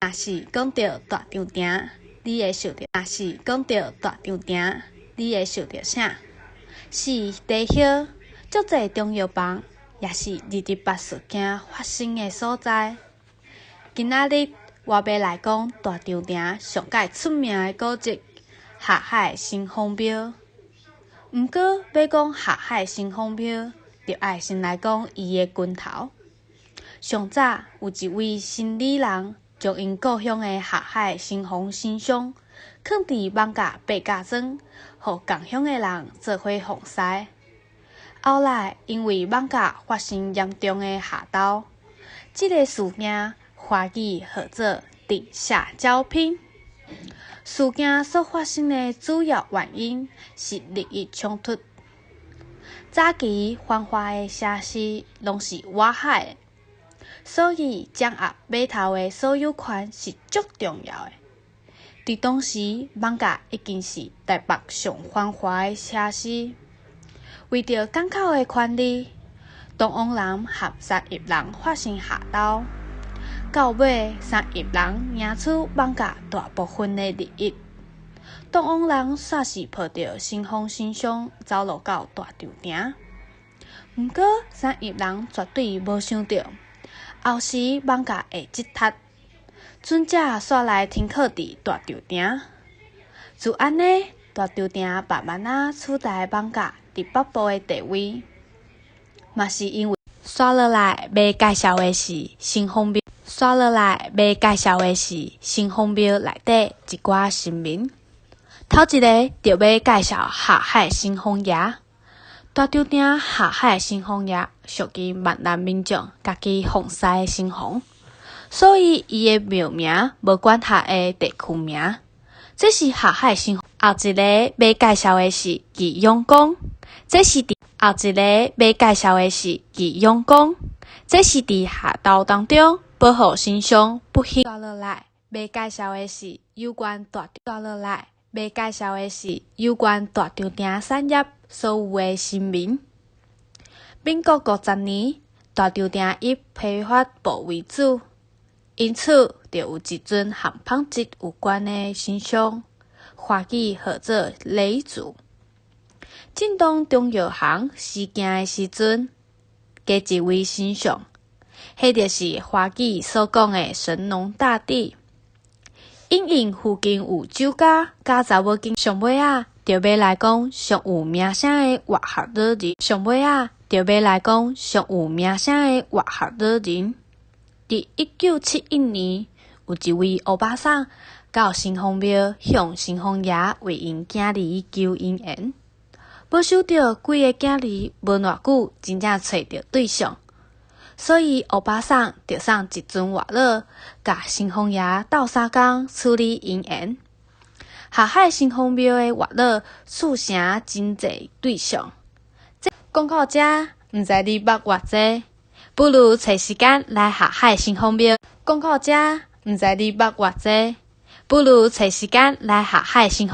若是講著大稻埕，你會想著？若是講著大稻埕，你會想著啥？是茶葉，足濟中藥房，抑是228事件發生的所在？今仔日我欲來講大稻埕上蓋出名的古蹟——下海城隍廟。毋過欲講下海城隍廟，著愛先來講伊的根頭。上早有一位新里人，將𪜶故鄉的下海城隍神像，囥佇艋舺白甲莊，予仝鄉的人做伙奉祀。後來因為艋舺發生嚴重的械鬥，這个事件華語號做鄭夏招拼。事件所發生的主要原因是利益衝突。早期繁華的城市攏是倚海的，所以掌握碼頭的所有權是足重要的。佇當時，艋舺已經是台北上繁華的城市。為著港口的權利，東王人和三邑人發生械鬥，到尾三邑人贏取艋舺大部分的利益。東王人煞是抱著城隍神像走落到大稻埕。毋過三邑人絕對無想著，後時艋舺會擠塌，船隻煞來停靠佇大稻埕。就按呢，大稻埕慢慢仔取代艋舺佇北部的地位。嘛是因為煞落來欲介紹的是城隍廟，煞落來欲介紹的是城隍廟內底一寡神明。頭一个著欲介紹下海城隍爺。大稻埕下海城隍爺屬於閩南民眾家己奉祀的城隍，所以伊的廟名無管轄的地區名。這是下海城。後一个欲介紹的是義勇宮，這是佇後一个欲介紹的是義勇宮，這是佇械鬥當中保護神像不興。煞落來欲介紹的是有關大煞落來欲介紹的是有關大稻埕產業所有的神明。民國50年，大稻埕以批發布為主，因此就有一尊和紡織有關的神像，華語號做雷祖。正當中藥行事件的時陣，加一位神像，彼就是華語所講的神農大帝。因應附近有酒家佮查某囝，上尾仔著欲來講上有名聲的活學老人。上尾仔著欲來講上有名聲的活學老人。佇1971年，有一位歐巴桑到城隍廟向城隍爺為𪜶囝兒求姻緣，無想著幾个囝兒無偌久真正揣著對象，所以歐巴桑就送一尊月老，共城隍爺鬥相共處理姻緣。下海城隍廟的月老促成真濟對象。講到遮，毋知你捌偌濟，不如揣時間來下海城隍廟。講到遮，毋知你捌偌濟，不如揣時間來下海城隍。